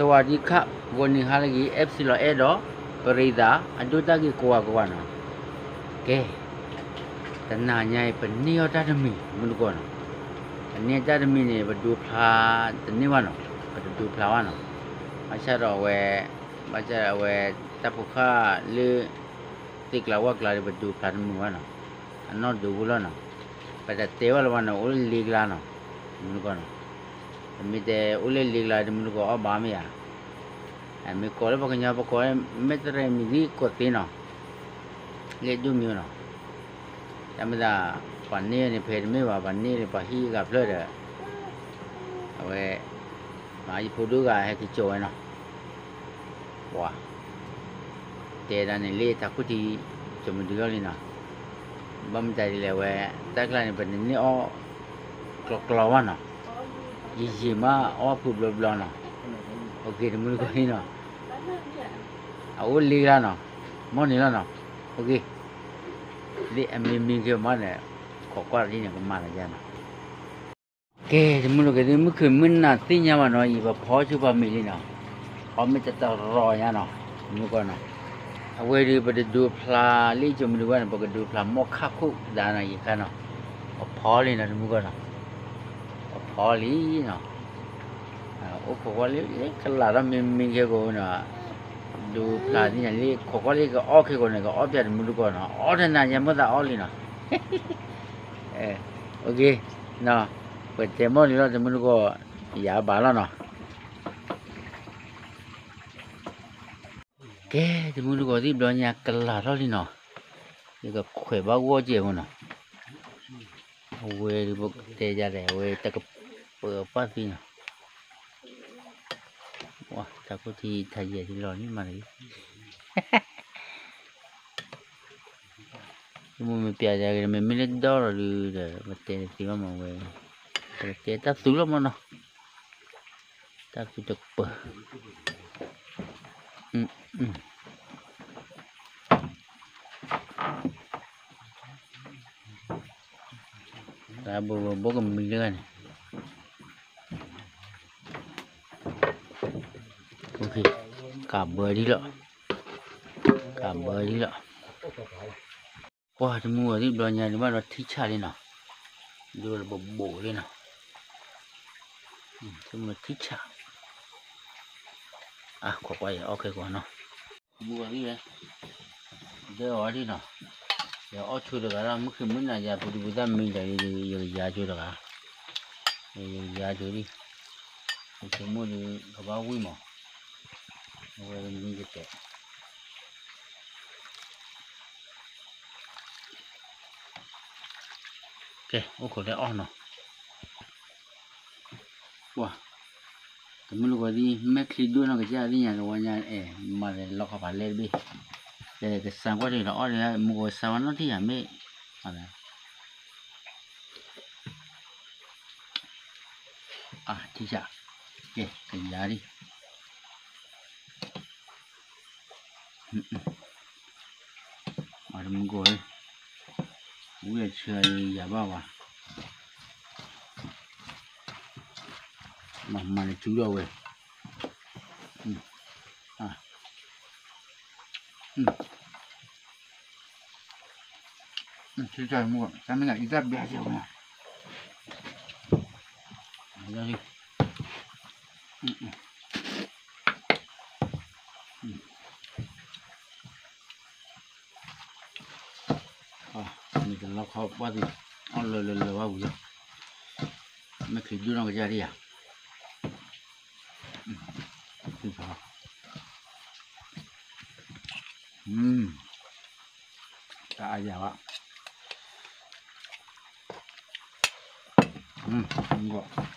สวัสดีครับ ဂီၤနံၤဟါလၢအဂ့ၤ အဲၣ်ပစံလီၤအဲၣ်ဒိး ပရံသး အဒိတၢ်ဂ့ၤကိးဂၤကိးဂၤနီၤ. ကဲ, တနၤညါအံၤ ပန့ၢ်အီၣ်တၢ်တမံၤ တမုၢ်တကိးနီၤ. ပန့ၢ်တၢ်တမံၤန့ၣ် ပဒိဖျါတန့ၢ်ဘၣ်နီၤ, ပတဒိဖျါဘၣ်နီၤ. ဘၣ်ဆၣ်ဒီးအဝဲ, ဘၣ်ဆၣ်ဒီးအဝဲ တၢ်ဖိဃၢ်လၢ သ့ၣ်ကျါဝၣ်ကျါဒီး ပဒိဖျါတမုာ်ဘၣ်နီၤ, အနီၢ်ဒိဖိလီၤနီၤ. ပတတဲဘၣ်လၢၤဘၣ်နီၤ, အိၣ်လၢလ့ကျါနီၤ, တမုၢ်တကိးနီၤ. ပမ့ၢ်တဲအိၣ်လၢလ့ကျါ တမုၢ်တကိးအီၣ်ဘၣ်မ့ၢ်ဧါ. မ့ၢ်ကိးလၢပှၤကညီ ပကိး မဲၢ်တရဲမံၤဒ်ကိးသ့နီၤ, လၢဒိၣ်မံၤနီၤ. တၢ်မ့ၢ်သး ပှၤန့ၢ်န့ၣ် ဖဲတမ့ၢ်ဘၣ်, ပှၤန့ၢ်န့ၣ် ပှၤဟံးဂၤဖျၢၣ်ဒီး အဝဲ မ့ၢ်ယဖိဒိၣ်ဂၤဟဲက့ၤကၠီဝဲနီၤ. ပှၤ တဲဒၣ်န့ၣ် လၢတၢ်ခိၣ်ထံး ကၠီမဒုအီၤလံနီၤ. ဘၣ်မတၤဒ်လဲၣ်ဝဲ တၢ်ကျါန့ၣ် ပတန့ၢ်အီၣ်ကျီကျီဘၣ်နီၤ, ယံာ်ယံာ်မးအီၣ်ဖုဘျီဘျီနီၤ. အိၣ်က့ၤ တမုၢ်တကိးလံနီၤ, အအိၣ်လ့ကျါနီၤ, မ့ၢ်န့ၣ်လီၤနီၤ. အိၣ်က့ၤ ဒ်အမံမံက့ၤမးန့ၣ် ခိးကွၢ်လၢ်န့ၣ် ကမၤလၢယၤနီၤ. ကဲ တမုၢ်တကိးသ့ၣ် မုၢ်ခုၣ်မုၢ်နၤသ့ၣ်ညါဘၣ်နီၤ, ယပဖီဆူပှၤမံၤလံနီၤ, ဖီမ့ၢ်တတရီယါနီၤ, တမုၢ်တကိးနီၤ. အဝဲဒီး ပတဒိဖျါလၢကၠီမဒုဘၣ်န့ၣ် ပကဒိဖျါမီၢ်ခၣ်ခိၣ်ကဒါနီၤ, ယခါနီၤ, ပဖီလံနီၤ တမုၢ်တကိးနီၤ, ပဖီလံနီၤ. အိၣ်ခိးကွၢ်လၢကလးထီၣ်မံမံခဲကိးနီၤ, ဒိဖျါသ့ၣ်ညါလၢခိးကွၢ်လၢကအီၣ်ခဲကိးန့ၣ် ကအီၣ်ပၠးတမုၢ်တကိးနီၤ, အီၣ်တနၤယဲမ့ၢ်သးအီၣ်လံနီၤ. အိၣ်က့ၤ, ပတဲမီၢ်လံလီၤ တမုၢ်တကိး, ယၤဘၣ်လီၤနီၤ. ကဲ တမုၢ်တကိးသ့ၣ် ဘျီညါကလးထီၣ်လံနီၤ, ယကခွဲးဘၣ်ဂီၢ်ကဲးဖိနီၤ. အဝဲဒ်ပတဲယၤလဲၣ် အဝဲတကပၢၤပၢ်သံနီၤ. တၢ်ခိၣ်ထံးထးယဲၢ်ထံလီၤန့ၣ်မးတဂ့ၤ. မ့ၢ်မ့ၢ်ပျးယၤဂ့ၤ မ့မ့ၢ်လၢဒီလီၤဒုးဒီး ပတဲတသ့ဘၣ်မးဝဲ, ပတဲတၢ်သူလီၤမးနီၤ. တၢ်သူတကပၢၤ, တၢ်ဘိဘိကမံလၢဂၤန့ၣ်, ကးဘၢဒ်လီၤ, ကးဘၢဒ်လီၤ. ပှၤတမုၢ်အီၤသ့ၣ်ဘျီညါန့ၣ်ဘၣ်ဒီးထံဆးလံနီၤ, ဒိလၢပဘိးလံနီၤ, တမုၢ်ထံဆး, အခိးကွၢ်ယအီၣ်ခဲကိးနီၤ, မုၢ်အီၤသ့ၣ်ဝဲ, ဒဲအီၤဒ်နီၤ, ယအီၣ်ဆိတဂၤဒီး မုၢ်ခံမုၢ်နၤယၤ ပူၤဒုပူၤသၣ်မံတၢ်ဒ် ယကယၤဆိတဂၤ, ယကယၤဆိဒ်, ပဆိကမိၣ်ဒုးကဘၣ်ဝံၣ်မး, အဝဲမံကတဲာ် ကဲ အိၣ်ခိးလၢအီၣ်နီၤ, ပှၤ, တမုၢ်တကိးသ့ၣ် မဲာ်ချံဒိၣ်နီၢ်ကစၢ်သ့ၣ်ညါတဝီညါအဲၣ်, မၤလၢလီခီဖးလဲၢ်တဘ့ၣ်, ကစၢ်ကွၢ်တ့ၢ်ဒီးအီၣ်ဒီး မုၢ်ကစၢ်ဝဲနီၢ်ထံၣ်ယၤမ့ၢ်, အထံၣ်ယၤ, ကဲ ကယၤဒ် အတမုၢ်ကိး, ဝံၣ်အဆၢယၤဘၣ်ဝဲ, မၤမၤန့ၣ်စုဒီးဝဲ, ဆူတၢ်မုၢ် တၢ်မ့ၢ်ဂ့ၤ အံသၣ်ဘျါစၢၤဝဲ, မ့ၢ်တလီခီဘၣ်သ့ၣ် အီၣ်လၢလၢလၢဘၣ်ဝံၤလီၤ, မ့ၢ်ချံဒိၣ်နီၢ်ကစၢ်ဒံးဧါ, တၢ်အါယၤဘၣ်,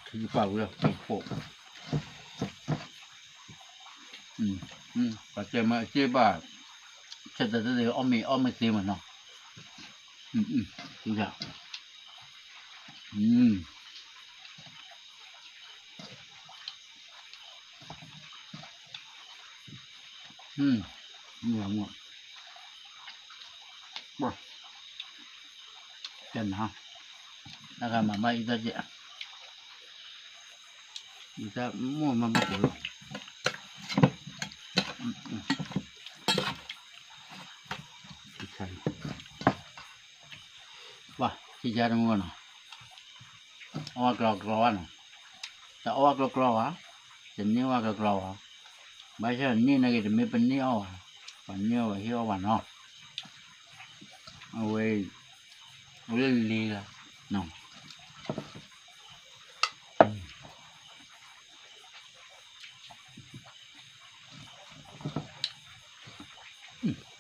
ထံပာ်ဝံၤလီၤ ပိာ်ပိာ်, ပှၤတဲမ့ၢ်အစ့ၢ်ဘၣ်, ဆၢတၢ်တသ့ အီၣ်မ့ၤအီၣ်မ့ၤသ့မ့ၢ်နီၤ, ထံယၤ, မ့ၢ်မ့ၢ်, ပှၤ, တဲနၤ, တၢ်ဂၤမၤဘၣ်အံသၣ်ကဲ, အံသၣ်မိၢ်မၤဘၣ်ကိးလီၤ, ပှၤ ထံဆါတမုၢ်ဂီၢ်နီၤ, အီၣ်ဝဲကျီကျီဘၣ်နီၤ, တအီၣ်ဝဲကျီကျီဘၣ်, တန့ၢ်ဝဲကျီကျီဘၣ်, ဘၣ်ဆၣ်န့ၢ်နာ်က့ၤတမ့ၢ်ပန့ၢ်အီၣ်ဘၣ်, ပှၤန့ၢ်အီၣ်ဝဲဟ့ၣ်အီၣ်ဘၣ်နီၤ, အဝဲ အိၣ်လၢလ့လီၤနီၤ.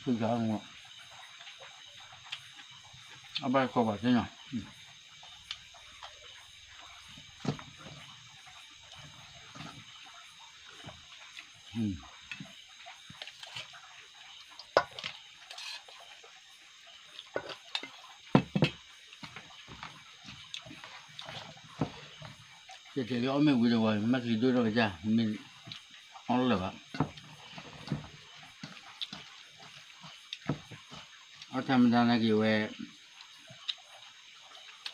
ဆူညါ အဘၣ်ကီဘၣ်သ့ၣ်နီၤ. တဲတဲလၢအီၣ်မ့ၢ်ဝံၤဒီးဝဲ မၤကလံၤဒိၣ်ထီၣ်ကစၢ် မ့ၢ်အီၣ်လၢာ်ဘၣ်. အီၣ်တၢ်မတၤနာ်က့ၤဝဲ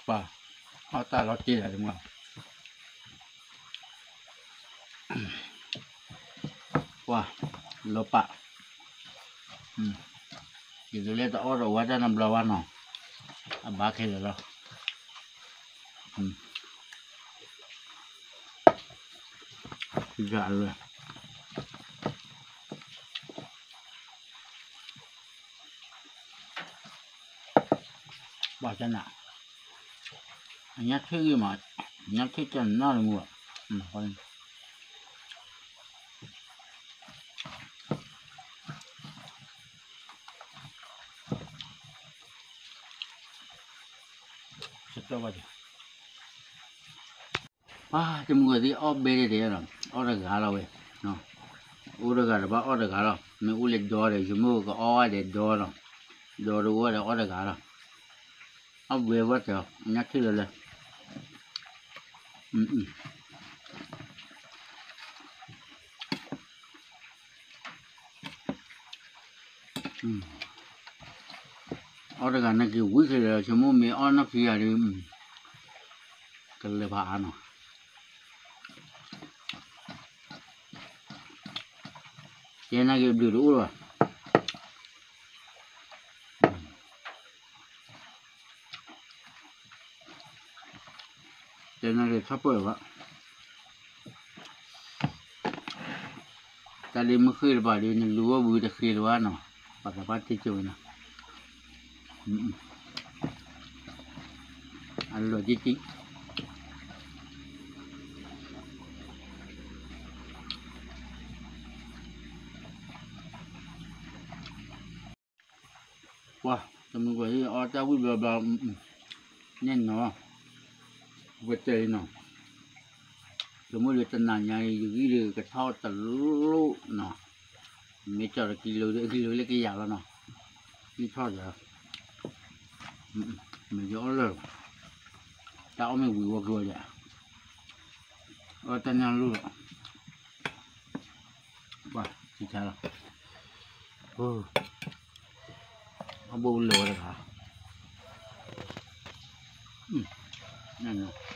ပှၤ အီၣ်တၢ်လီၤတ့ၢ်လၢတမုၢ် ပှၤ လီၤပာ် ယဒုးလဲၤတအီၣ်ဒီးဝဲတၢ်နဘျီဘၣ်နီၤ, အဘၣ်ခဲလၢာ်လီၤ. ဘၣ်တနၤ, အညါထွံၣ်ဂ့ၤမး, ညါထွံၣ်တနၤလၢမုၢ်ဘၣ်, တမုၢ်ဂီၤသ့ၣ်အီၣ်ဘဲဒဲးဒဲးလီၤ, အီၣ်တဂၤလီၤဝဲ, အိၣ်တဂၤတဘၣ်အီၣ်တဂၤလီၤ, မ့ၢ်အိၣ်လၢဒီဒီး ယမိၢ်ကအီၣ်ဝဲဒဲးဒီလီၤ, ဒီတအိၣ်ဝဲဒီးအီၣ်တဂၤလီၤ, အီၣ်ဘဲဝဲတၢ် ညါထွံၣ်လၢလၢ အီၣ်တဂၤနာ်က့ၤဝံၤခဲလၢာ် ဆိကမိၣ်မ့ၢ်အီၣ်နီၢ်ခံဂၤဒီး ကလၢၤဖးအါနီၤ, တဲနာ်က့ၤဘျုးတအိၣ်လၢၤဘၣ်. တဲနာ်က့ၤထီၣ်ပၢၢ်လၢၤဘၣ်, တၢ်ဒ်မုၢ်ဃ့ၢ်တပၤဒီး နလူၤဝဲဝံၤတဃ့လၢၤဘၣ်နီၤ, ပှၤသးပှၢ်တ့ၢ်ကၠိဝဲနီၤ, အလီၢ်တံၢ်တံၢ် ပှၤ တမုၢ်ကီၢ်အီၣ်တၢ်ဝံၣ်ဘျီဘျီ နဲၣ်နီၤ ပတဲအံၤနီၤ, ဆိကမိၣ်ဒီးတနၤညါအံၤ ယဂံၢ်ဒီးကထီၣ်တလိၣ်နီၤ, မ့ၢ်ကၠီၤဒီးကံလိၤဒီး ကံလိၤလၢကယၤလီၤနီၤ, ကံထီၣ်ဒီး မ့ၢ်ယအီၣ်လၢာ်, တၢ်အီၣ်မ့ၢ်ဝံၤဝီကျိၤဒီး အီၣ်တၢ်ညၣ်လိၣ်လီၤ, ပှၤ ထံဆါလီၤ, အဘိၣ်လၢာ်ဝဲတခါ, ညၣ်ညၣ်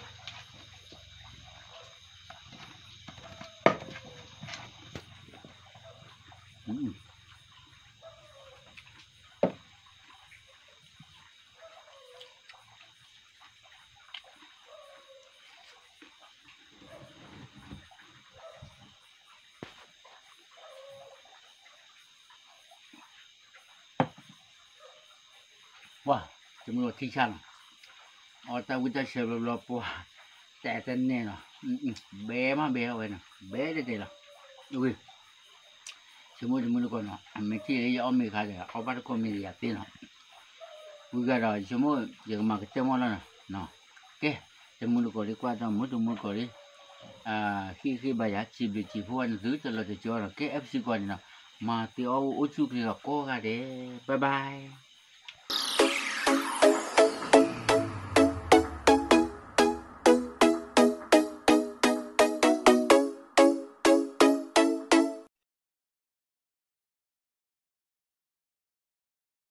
ပှၤ တမုၢ်လီၤထံဆါနီၤ, အီၣ်တၢ်ဝံၣ်တၢ်ဆၢဘျီဘျီပှၤ တဲတန့ၢ်နီၤ, ဘဲမးဘဲအဝဲနီၤ ဘဲတဲတဲလီၤ, ဆိကမိၣ်တမုၢ်တကိးနီၤ မ့ၢ်ထံၣ်လၢယအီၣ်မ့ၢ်ခါဒီး အီၣ်ဘၣ်တကိးမ့ၢ်ယၤသ့နီၤ, ဝံၤဂၤဒီးဆိကမိၣ် ယကမၤကတၢၢ်မီၢ်လီၤနီၤ, ကဲ တမုၢ်တကိးလံ ကွၢ်တမုၢ်တမုၢ်တကိးလံ, ဃ့ဃ့ဘါယၤ စံးဘျုးစံးဖှိၣ်ဝဲနသုတလီၤတကၠီနီၤ, ကဲ FC ကွၢ်န့ၣ်နီၤ, မၤသ့အီၣ်အိၣ်ဆူၣ်ချ့လီၤကိးဂၤဒဲး, bye bye.